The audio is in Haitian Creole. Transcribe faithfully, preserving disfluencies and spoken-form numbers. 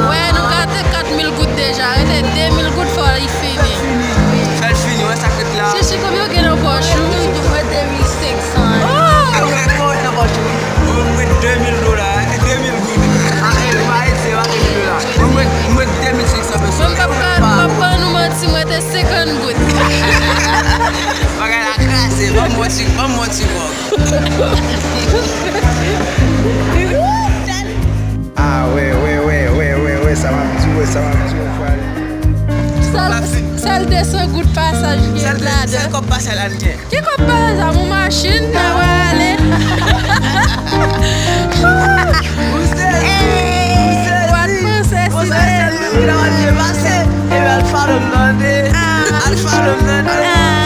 Wè, nou gate kat mil goud deja. Rete de mil goud fò li fini. Fè l fini, wè sa k ret la. Chichi, konbyen w gen nan pòch ou? Mwen de mil senk san. Oh! Mwen de mil dola, de mil goud. Ah, eh, pa ede, pa ede dola. Mwen, mwen, mwen de mil senk san peso. Mwen p ap ka, p ap ban nou manti, mwen te senkant goud. Bagay la kraze, ban m yon ti, ban m yon ti vòg. Ah, wè, wè, wè, wè, wè, wè, sa m ap di, wè, sa m ap di, wè, frè. Sèl, sèl de san goud pasaj ki ladan. Sèl kòb pasaj la n gen. Ki kòb pasaj la? Yon machin, n a prale. Ou sezi, ou sezi. Ou pa t panse si te. Sèl moun ki ta pral byen pase, epi al follow m nan de. Al follow m nan de.